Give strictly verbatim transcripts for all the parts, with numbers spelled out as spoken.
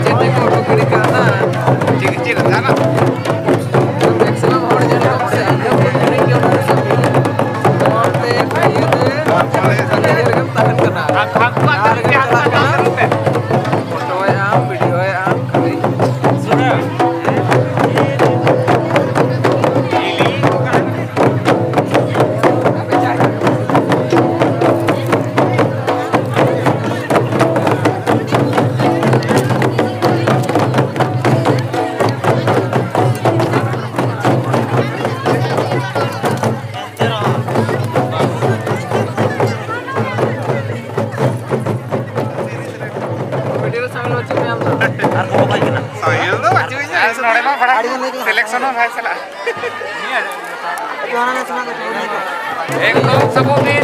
ᱪᱮᱫ ᱛᱮᱠᱚ ᱩᱰᱩᱠ ᱜᱤᱰᱤ ᱠᱟᱜᱼᱟ ᱱᱟᱜ᱾ ᱪᱮᱫ, ᱪᱮᱫ ᱞᱮᱠᱟ ᱱᱟᱜ? ᱢᱮᱠᱥᱤᱢᱟᱢ ᱦᱚᱲ ᱡᱟᱹᱱᱤᱡ ᱠᱚ ᱯᱟᱥᱮᱡ ᱟᱸᱡᱚᱢ ᱠᱚ ᱦᱤᱲᱤᱧ ᱜᱮᱭᱟ ᱚᱱᱟ ᱨᱮ ᱥᱟᱵ ᱦᱩᱭᱩᱜᱼᱟ᱾ ᱦᱚᱲ ᱛᱮ ᱤᱭᱟᱹ ᱛᱮ ᱤᱭᱟᱹ ᱨᱮᱜᱮᱢ ᱛᱟᱦᱮᱱ ᱠᱟᱱᱟ᱾ ᱡᱟᱦᱟᱸ ᱨᱮᱜᱮᱢ ᱪᱟᱞᱟᱜ ᱠᱟᱱᱟ, ᱯᱷᱳᱴᱳᱭᱮᱫ ᱟᱢ, ᱵᱷᱤᱰᱤᱭᱳᱭᱮᱫ ᱟᱢ, ᱠᱷᱟᱹᱞᱤ᱾ ᱵᱷᱤᱰᱤᱭᱳ ᱨᱮ ᱥᱟᱢᱤᱞ ᱵᱟᱹᱪᱩᱜ ᱢᱮᱭᱟ ᱟᱢ ᱫᱚ? ᱟᱨ ᱠᱚ ᱵᱟᱭ ᱠᱟᱱᱟ᱾ ᱥᱟᱢᱤᱞ ᱫᱚ ᱵᱟᱹᱪᱩᱜ ᱤᱧᱟ᱾ ᱟᱨ ᱱᱚᱰᱮ ᱢᱟ ᱵᱷᱟᱲᱟ ᱥᱤᱞᱮᱠᱥᱚᱱ ᱦᱚᱸ ᱵᱟᱭ ᱪᱟᱞᱟᱜᱼᱟ᱾ ᱮᱠᱫᱚᱢ ᱥᱟᱵᱚᱜ ᱵᱤᱱ᱾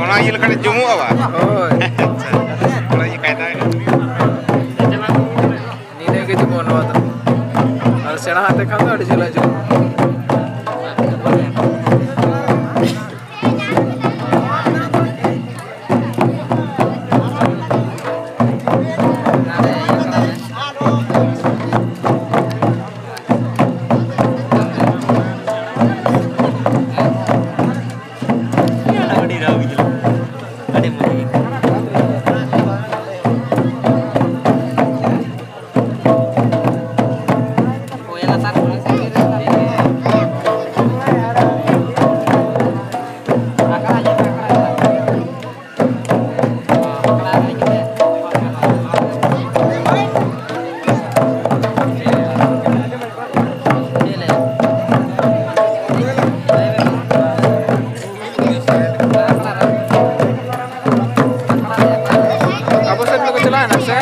ᱚᱱᱟ ᱤᱭᱟᱹ ᱞᱮᱠᱷᱟᱱ ᱡᱚᱢᱚᱜᱼᱟ ᱵᱟ? ᱦᱳᱭ᱾ ᱟᱪᱪᱷᱟ᱾ ᱚᱱᱟ ᱤᱭᱟᱹ ᱠᱟᱭᱫᱟ ᱢᱮᱱᱟᱜᱼᱟ᱾ ᱱᱤᱱᱟᱹᱜ ᱜᱮ ᱡᱚᱢᱚᱜᱼᱟ ᱱᱚᱣᱟ ᱫᱚ᱾ ᱟᱨ ᱥᱮᱬᱟ ᱦᱟᱛᱮ ᱠᱷᱟᱱ ᱫᱚ ᱟᱹᱰᱤ ᱡᱷᱟᱹᱞᱟᱜ ᱡᱚᱢᱚᱜᱼᱟ᱾ ᱟᱵᱚ ᱥᱮᱫ ᱫᱚᱠᱚ ᱪᱟᱞᱟᱣᱮᱱᱟ ᱥᱮ?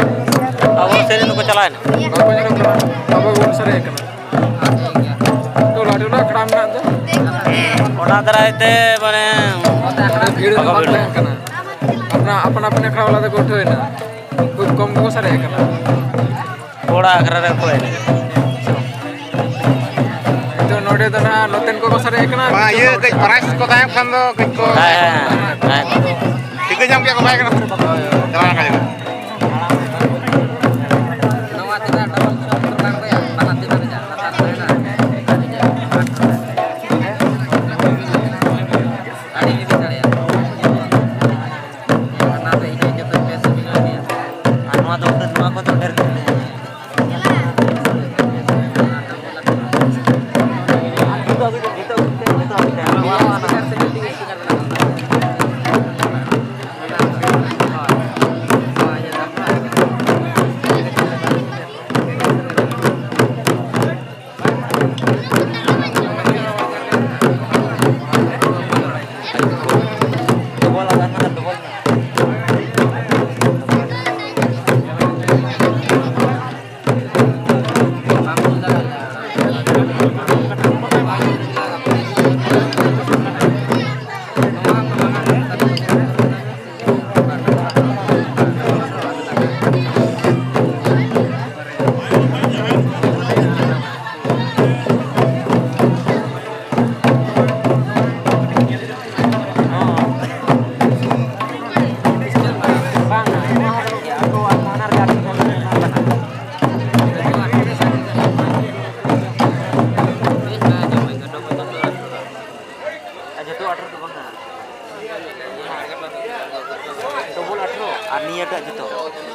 ᱟᱵᱚ ᱥᱮᱫ ᱨᱮᱱ ᱫᱚᱠᱚ ᱪᱟᱞᱟᱣᱮᱱᱟ᱾ ᱵᱟᱠᱚ ᱧᱮᱞᱚᱜ ᱠᱟᱱᱟ᱾ ᱟᱵᱚ ᱜᱮᱵᱚᱱ ᱥᱟᱨᱮᱡ ᱟᱠᱟᱱᱟ᱾ ᱛᱚ, ᱞᱟᱹᱴᱩ ᱞᱟᱹᱴᱩ ᱟᱠᱷᱲᱟ ᱢᱮᱱᱟᱜ ᱫᱚ᱾ ᱚᱱᱟ ᱫᱟᱨᱟᱭ ᱛᱮ, ᱢᱟᱱᱮ, ᱵᱷᱤᱲ ᱫᱚ ᱵᱟᱠᱚ ᱵᱟᱝ ᱵᱷᱤᱲᱚᱜᱼᱟ᱾ ᱛᱟᱦᱮᱸ ᱠᱟᱱᱟ᱾ ᱟᱯᱱᱟ-, ᱟᱯᱟᱱ ᱟᱯᱤᱱ ᱟᱠᱷᱲᱟ ᱵᱟᱞᱟ ᱫᱚᱠᱚ ᱩᱴᱷᱟᱹᱣ ᱮᱱᱟ᱾ ᱠᱷᱩᱵ ᱠᱚᱢ ᱜᱮᱠᱚ ᱥᱟᱨᱮᱡ ᱟᱠᱟᱱᱟ᱾ ᱠᱚᱲᱟ ᱟᱠᱷᱲᱟ ᱨᱮ ᱠᱚ ᱮᱱᱮᱡ᱾ ᱱᱤᱛᱚᱜ ᱱᱚᱰᱮ ᱫᱚ ᱱᱟᱦᱟᱜ ᱱᱚᱛᱮᱱ ᱠᱚᱠᱚ ᱥᱟᱨᱮᱡ ᱟᱠᱟᱱᱟ᱾ ᱵᱟᱝ, ᱤᱭᱟᱹ ᱠᱟᱹᱡ prize ᱠᱚ ᱛᱟᱦᱮᱸ ᱠᱷᱟᱱ ᱫᱚ ᱠᱟᱹᱡ ᱠᱚ ᱦᱮᱸ, ᱦᱮᱸ, ᱦᱮᱸ᱾ ᱴᱷᱤᱠ ᱧᱟᱢ ᱠᱮᱫ ᱠᱚ ᱵᱟᱭ ᱠᱟᱱᱟ᱾ ᱪᱟᱞᱟᱣ ᱟᱠᱟᱱ ᱜᱮ᱾ ᱱᱚᱣᱟ ᱛᱤᱱᱟᱹᱜ ᱰᱚᱵᱚᱞ ᱥᱚ ᱫᱚᱠᱟᱱ ᱨᱮᱭᱟᱜ ᱵᱟᱱᱟᱨ ᱛᱤᱱᱟᱹᱜ ᱨᱮᱭᱟᱜ ᱞᱟᱛᱟᱨ ᱛᱟᱦᱮᱱᱟ? ᱟᱹᱰᱤ ᱜᱮ ᱵᱮᱥ ᱫᱟᱲᱮᱭᱟᱜᱼᱟ᱾ ᱚᱱᱟ ᱫᱚ ᱤᱧ ᱡᱚᱛᱚ ᱵᱮᱥ ᱵᱩᱡᱷᱟᱹᱣ ᱜᱮᱭᱟ᱾ ᱟᱨ ᱱᱚᱣᱟ ᱫᱚ ᱱᱚᱣᱟ ᱠᱚᱫᱚ ᱰᱷᱮᱨ ᱜᱮ ᱢᱮᱱᱟᱜᱼᱟ᱾ ᱟᱨ ᱡᱚᱛᱚ ᱟᱴᱷᱨᱚ ᱫᱚ ᱵᱟᱝᱟ᱾ ᱰᱚᱵᱚᱞ ᱟᱴᱷᱨᱚ ᱟᱨ ᱱᱤᱭᱟᱹᱴᱟᱜ ᱡᱚᱛᱚ᱾